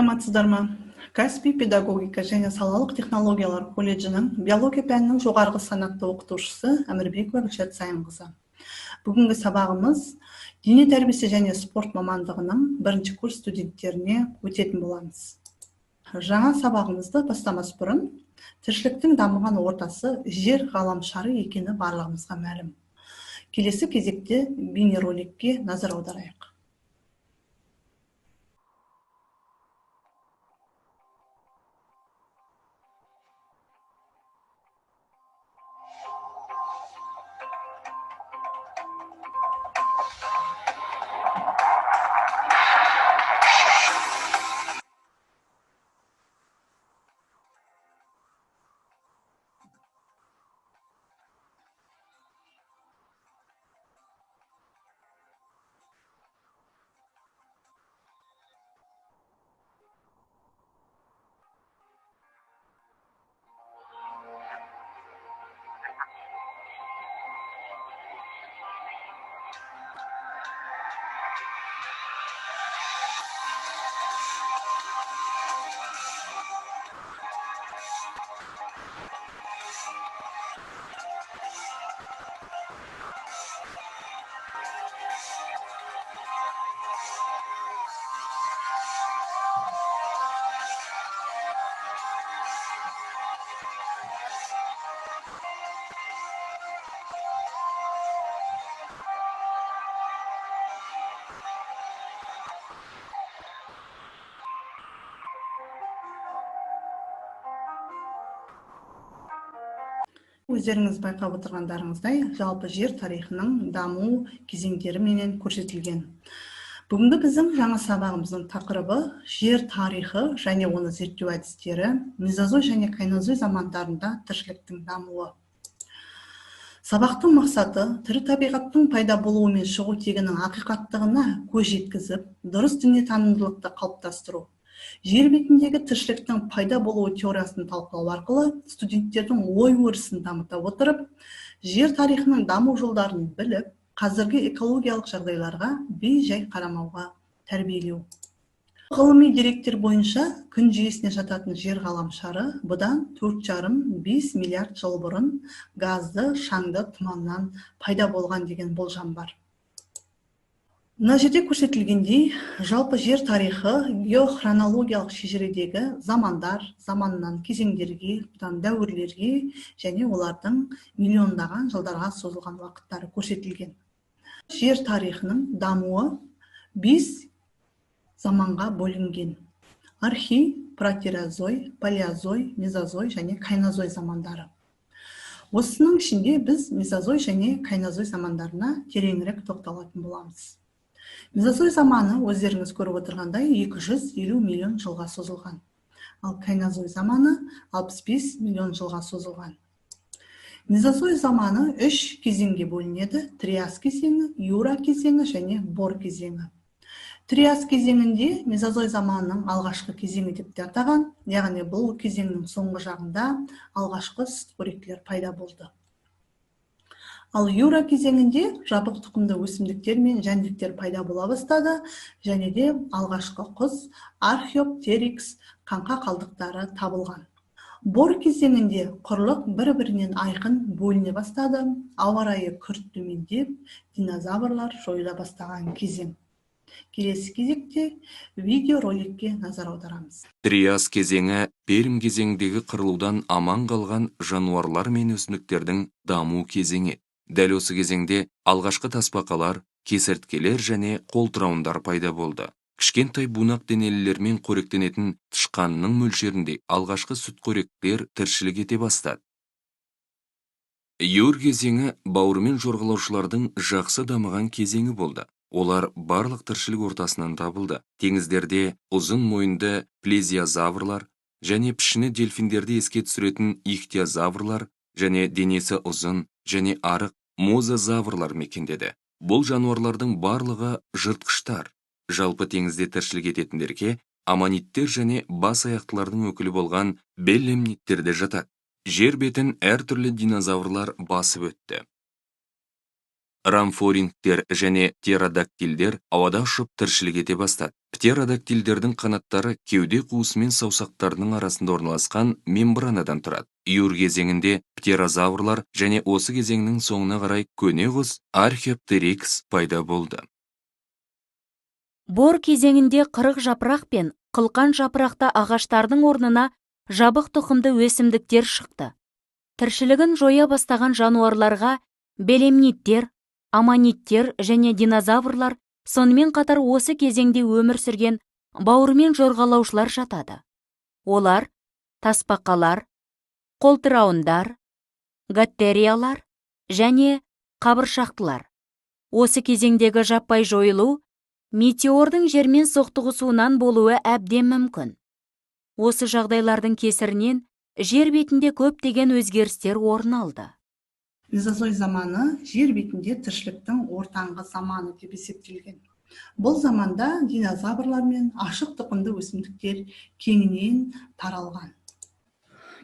Саламатсыздар ма? Каспий педагогика және салалық технологиялар колледжінің биология пәнінің жоғарғы санатты оқытушысы Әмірбекова Гүлшат Сайынқызы. Бүгінгі сабағымыз дене тәрбиесі және спорт мамандығының бірінші курс студенттеріне өтетін боламыз. Жаңа сабағымызды бастамас бұрын тіршіліктің дамыған ортасы жер ғаламшары екені барлығымызға мәлім. Келесі кезекте бейнероликке назар аударайық. Өздеріңіз байқап отырғандарыңыздай, жалпы жер тарихының даму кезеңдеріменен көрсетілген. Бүгінгі біздің жаңа сабағымыздың тақырыбы жер тарихы және оны зерттеу әдістері, мезозой және кайнозой замандарында тіршіліктің дамуы. Сабақтың мақсаты тірі табиғаттың пайда болуы мен шығу тегінің ақиқаттығына көз жеткізіп, дұрыс дүниетанымдылықты қалыптастыру. Жер бетіндегі тіршіліктің пайда болуы теориясын талқылау арқылы студенттердің ой өрісін дамыта отырып, жер тарихының даму жолдарын біліп, қазіргі экологиялық жағдайларға бей-жай қарамауға тәрбиелеу. Ғылыми деректер бойынша күн жүйесіне жататын жер ғаламшары бұдан 4,5-5 миллиард жыл бұрын газды, шаңды тұманнан пайда болған деген болжам бар. Мына жерде көрсетілгендей, жалпы жер тарихы геохронологиялық шежіредегі замандар, заманнан кезеңдерге, бұдан дәуірлерге және олардың миллиондаған жылдарға созылған уақыттары көрсетілген. Жер тарихының дамуы 5 заманға бөлінген. Архей, протерозой, палеозой, мезозой және кайнозой замандары. Осының ішінде біз мезозой және кайнозой замандарына тереңірек тоқталатын боламыз. Мезозой заманы өздеріңіз көріп отырғандай 250 миллион жылға созылған. Ал кайнозой заманы 65 миллион жылға созылған. Мезозой заманы 3 кезеңге бөлінеді: триас кезеңі, юра кезеңі және бор кезеңі. Триас кезеңінде мезозой заманының алғашқы кезеңі деп те атаған, яғни бұл кезеңнің соңғы жағында алғашқы сүтқоректілер пайда болды. Ал юра кезеңінде жабық тұқымды өсімдіктер мен жәндіктер пайда бола бастады, және де алғашқы құс археоптерикс қаңқа қалдықтары табылған. Бор кезеңінде құрлық бір-бірінен айқын бөліне бастады, ауа райы күрт төмендеп, динозаврлар жойыла бастаған кезең. Келесі кезекте видеороликке назар аударамыз. Триас кезеңі Пермь кезеңіндегі қырылудан аман қалған жануарлар мен өсімдіктердің даму кезеңі. Дәл осы кезеңде алғашқы тасбақалар, кесірткелер және қолтырауындар пайда болды. Кішкентай бунақ денелілермен қоректенетін тышқанның мөлшерінде алғашқы сүтқоректілер тіршілік ете бастады. Юр кезеңі бауырымен жорғалаушылардың жақсы дамыған кезеңі болды. Олар барлық тіршілік ортасынан табылды. Теңіздерде ұзын мойынды плезиозаврлар және пішіні дельфиндерді еске түсіретін ихтиозаврлар және денесі ұзын және арық мозазаврлар мекендеді. Бұл жануарлардың барлығы жыртқыштар. Жалпы теңізде тіршілік ететіндерге аммониттер және бас аяқтылардың өкілі болған беллемниттер де жатады. Жер бетін әртүрлі динозаврлар басып өтті. Рамфорингтер және птеродактильдер ауада ұшып тіршілік ете бастады. Птеродактильдердің қанаттары кеуде қуысы мен саусақтарының арасында орналасқан мембранадан тұрады. Юр кезеңінде птерозаврлар және осы кезеңнің соңына қарай көне құс археоптерикс пайда болды. Бор кезеңінде қырық жапырақ пен қылқан жапырақты ағаштардың орнына жабық тұқымды өсімдіктер шықты. Тіршілігін жоя бастаған жануарларға белемниттер, аммониттер және динозаврлар, сонымен қатар осы кезеңде өмір сүрген бауырмен жорғалаушылар жатады. Олар тасбақалар, қолтырауындар, гаттериялар және қабыршақтылар. Осы кезеңдегі жаппай жойылу метеордың жермен соқтығысуынан болуы әбден мүмкін. Осы жағдайлардың кесірінен жер бетінде көптеген өзгерістер орын алды. Мезозой заманы жер бетінде тіршіліктің ортаңғы заманы деп есептелген. Бұл заманда динозаврлар мен ашық тұқымды өсімдіктер кеңінен таралған.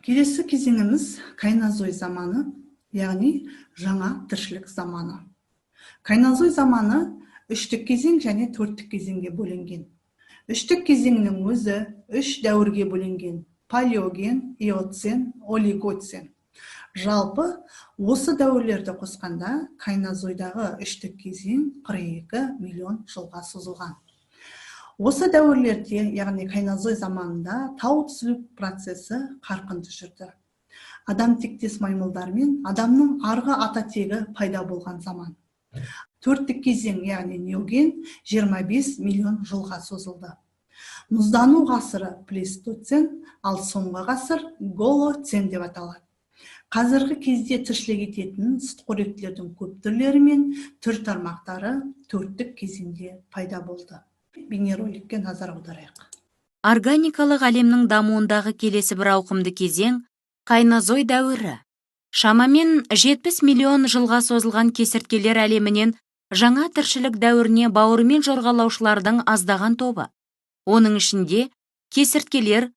Келесі кезеңіміз кайнозой заманы, яғни жаңа тіршілік заманы. Кайнозой заманы үштік кезең және төрттік кезеңге бөлінген. Үштік кезеңнің өзі үш дәуірге бөлінген: палеоген, эоцен, олигоцен. Жалпы осы дәуірлерді қосқанда кайнозойдағы үштік кезең 42 миллион жылға созылған. Осы дәуірлерде, яғни кайнозой заманында тау түзілу процесі қарқынды жүрді. Адам тектес маймылдар мен адамның арғы ата тегі пайда болған заман. Төрттік кезең, яғни неоген, 25 миллион жылға созылды. Мұздану ғасыры плейстоцен, ал соңғы ғасыр голоцен деп аталады. Қазіргі кезде тіршілік ететін сүтқоректілердің көп түрлері мен түр тармақтары төрттік кезеңде пайда болды. Бейнероликке назар аударайық. Органикалық әлемнің дамуындағы келесі бір ауқымды кезең кайнозой дәуірі. Шамамен 70 миллион жылға созылған кесірткелер әлемінен жаңа тіршілік дәуіріне бауырмен жорғалаушылардың аздаған тобы. Оның ішінде кесірткелер,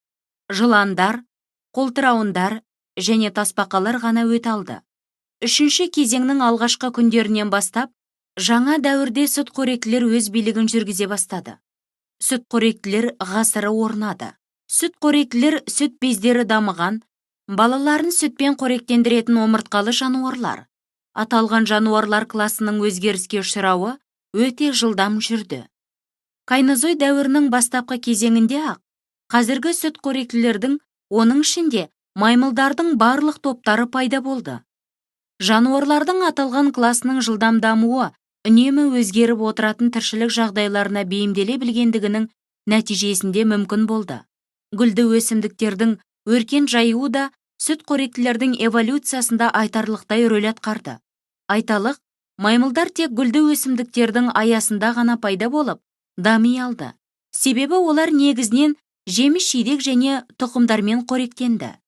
жыландар, қолтырауындар және тасбақалар ғана өте алды. Үшінші кезеңнің алғашқы күндерінен бастап, жаңа дәуірде сүтқоректілер өз билігін жүргізе бастады. Сүтқоректілер ғасыры орнады. Сүтқоректілер сүт бездері дамыған, балаларын сүтпен қоректендіретін омыртқалы жануарлар. Аталған жануарлар класының өзгеріске ұшырауы өте жылдам жүрді. Кайнозой дәуірінің бастапқы кезеңінде-ақ қазіргі сүтқоректілердің, оның ішінде маймылдардың барлық топтары пайда болды. Жануарлардың аталған класының жылдам дамуы үнемі өзгеріп отыратын тіршілік жағдайларына бейімделе білгендігінің нәтижесінде мүмкін болды. Гүлді өсімдіктердің өркен жаюы да сүтқоректілердің эволюциясында айтарлықтай рөл атқарды. Айталық, маймылдар тек гүлді өсімдіктердің аясында ғана пайда болып, дами алды. Себебі олар негізінен жеміс-жидек және тұқымдармен қоректенді.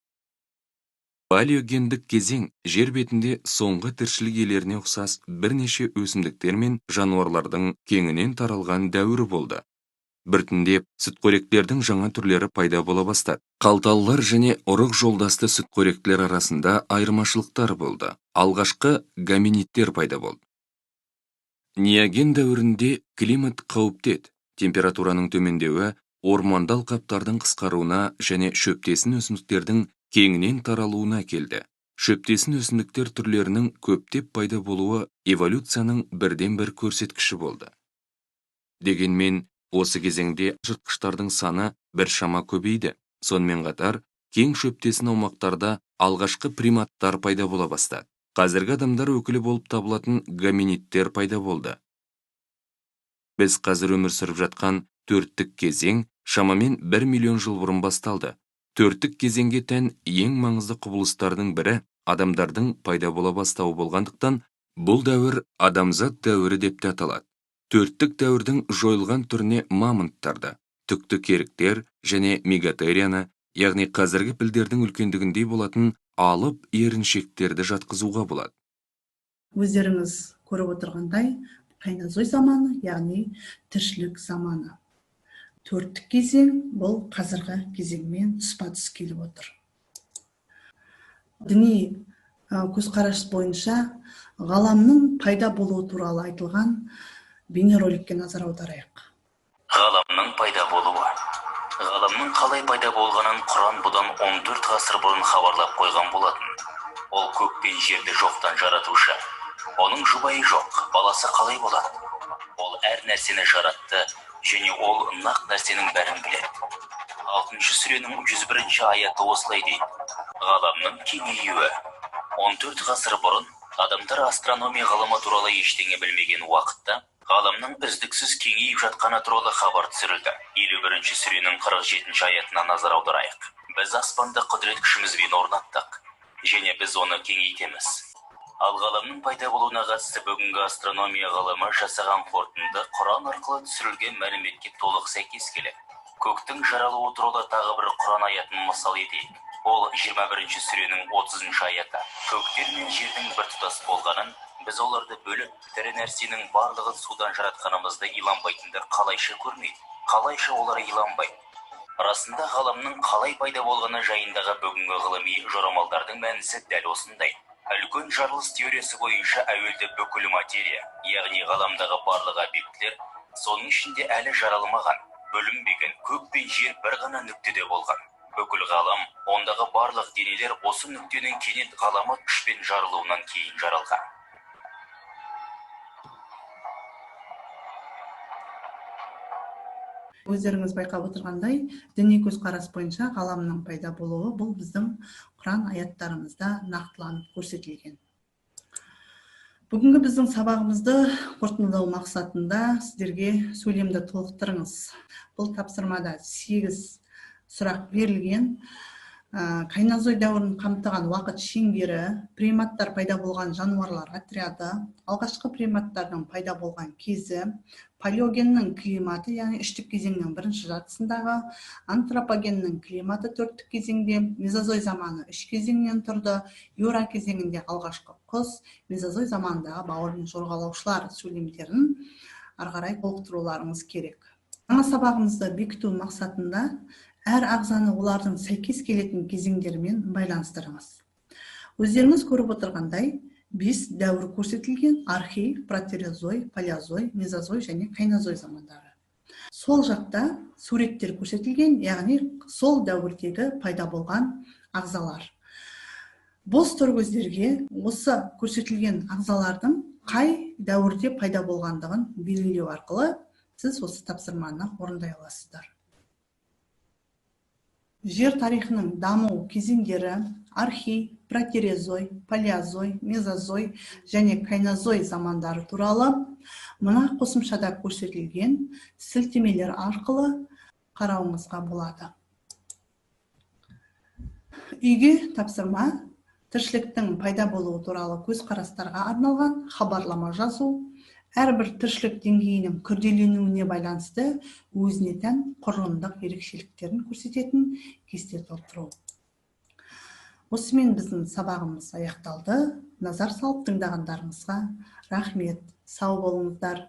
Палеогендік кезең жер бетінде соңғы тіршілік иелеріне ұқсас бірнеше өсімдіктер мен жануарлардың кеңінен таралған дәуірі болды. Біртіндеп сүтқоректілердің жаңа түрлері пайда бола бастады. Қалталылар және ұрық жолдасты сүтқоректілер арасында айырмашылықтар болды. Алғашқы гоминиттер пайда болды. Неоген дәуірінде климат қауіпті еді. Температураның төмендеуі орманды алқаптардың қысқаруына және шөптесін өсімдіктердің кеңінен таралуына әкелді. Шөптесін өсімдіктер түрлерінің көптеп пайда болуы эволюцияның бірден-бір көрсеткіші болды. Дегенмен, осы кезеңде жыртқыштардың саны біршама көбейді. Сонымен қатар, кең шөптесін аумақтарда алғашқы приматтар пайда бола бастады. Қазіргі адамдар өкілі болып табылатын гоминиттер пайда болды. Біз қазір өмір сүріп жатқан төрттік кезең шамамен 1 миллион жыл бұрын басталды. Төрттік кезеңге тән ең маңызды құбылыстардың бірі адамдардың пайда бола бастауы болғандықтан, бұл дәуір адамзат дәуірі деп те аталады. Төрттік дәуірдің жойылған түріне мамонттарды, түкті керіктер және мегатерияны, яғни қазіргі пілдердің үлкендігіндей болатын алып еріншектерді жатқызуға болады. Өздеріңіз көріп отырғандай, кайнозой заманы, яғни тіршілік заманы. Төрттік кезең бұл қазіргі кезеңмен тұспа-тұс келіп отыр. Діни Көзқарас бойынша ғаламның пайда болуы туралы айтылған бейнероликке назар аударайық. Ғаламның пайда болуы. Ғаламның қалай пайда болғанын Құран бұдан 14 ғасыр бұрын хабарлап қойған болатын. Ол көк пен жерді жоқтан жаратушы. Оның жұбайы жоқ, баласы қалай болады? Ол әр нәрсені жаратты және ол нақ нәрсенің бәрін біледі. 6-шы сүренің 101-ші аяты осылай дейді. Ғаламның кеңеюі. 14 ғасыр бұрын адамдар астрономия ғылымы туралы ештеңе білмеген уақытта ғаламның үздіксіз кеңейіп жатқаны туралы хабар түсірілді. 51-ші сүренің 47-ші аятына назар аударайық. Біз аспанды құдірет күшімізбен орнаттық, және біз оны кеңейтеміз. Ал ғаламның пайда болуына қатысты бүгінгі астрономия ғылымы жасаған қорытынды Құран арқылы түсірілген мәліметке толық сәйкес келеді. Көктің жаралуы туралы тағы бір Құран аятын мысал етейік. Ол 21-ші сүренің 30-шы аяты. Көктер мен жердің біртұтас болғанын, біз оларды бөліп, тірі нәрсенің барлығын судан жаратқанымызды иланбайтындар қалайша көрмейді? Қалайша олар иланбайды? Расында ғаламның қалай пайда болғаны жайындағы бүгінгі ғылыми жорамалдардың мәнісі дәл осындай. Үлкен жарылыс теориясы бойынша әуелде бүкіл материя, яғни ғаламдағы барлық объектілер, соның ішінде әлі жаралмаған, бөлінбеген көк пен жер бір ғана нүктеде болған. Бүкіл ғалам, ондағы барлық денелер осы нүктенің кенет ғаламат күшпен жарылуынан кейін жаралған. Өздеріңіз байқап отырғандай, діни көзқарас бойынша ғаламның пайда болуы бұл біздің Құран аяттарымызда нақтыланып көрсетілген. Бүгінгі біздің сабағымызды қорытындылау мақсатында сіздерге сөйлемді толықтырыңыз. Бұл тапсырмада 8 сұрақ берілген. Кайнозой дәуірін қамтыған уақыт шеңбері, приматтар пайда болған жануарлар отряды, алғашқы приматтардың пайда болған кезі, палеогеннің климаты, яғни үштік кезеңнің бірінші жартысындағы, антропогеннің климаты төрттік кезеңде, мезозой заманы үш кезеңнен тұрды, юра кезеңінде алғашқы құс, мезозой заманындағы бауыр мен жорғалаушылар сөйлемдерін ары қарай толықтыруларыңыз керек. Жаңа сабағымызды бекіту мақсатында әр ағзаны олардың сәйкес келетін кезеңдерімен байланыстырыңыз. Өздеріңіз көріп отырғандай, 5 дәуір көрсетілген: архей, протерозой, палеозой, мезозой және кайнозой замандары. Сол жақта суреттер көрсетілген, яғни сол дәуірдегі пайда болған ағзалар. Бос торкөздерге осы көрсетілген ағзалардың қай дәуірде пайда болғандығын белгілеу арқылы сіз осы тапсырманы орындай аласыздар. Жер тарихының даму кезеңдері архей, протерозой, палеозой, мезозой және кайнозой замандары туралы мына қосымшада көрсетілген сілтемелер арқылы қарауыңызға болады. Үйге тапсырма: тіршіліктің пайда болуы туралы көзқарастарға арналған хабарлама жазу, әрбір тіршілік деңгейінің күрделенуіне байланысты өзіне тән құрылымдық ерекшеліктерін көрсететін кесте толтыру. Осымен біздің сабағымыз аяқталды. Назар салып тыңдағандарыңызға рахмет. Сау болыңыздар.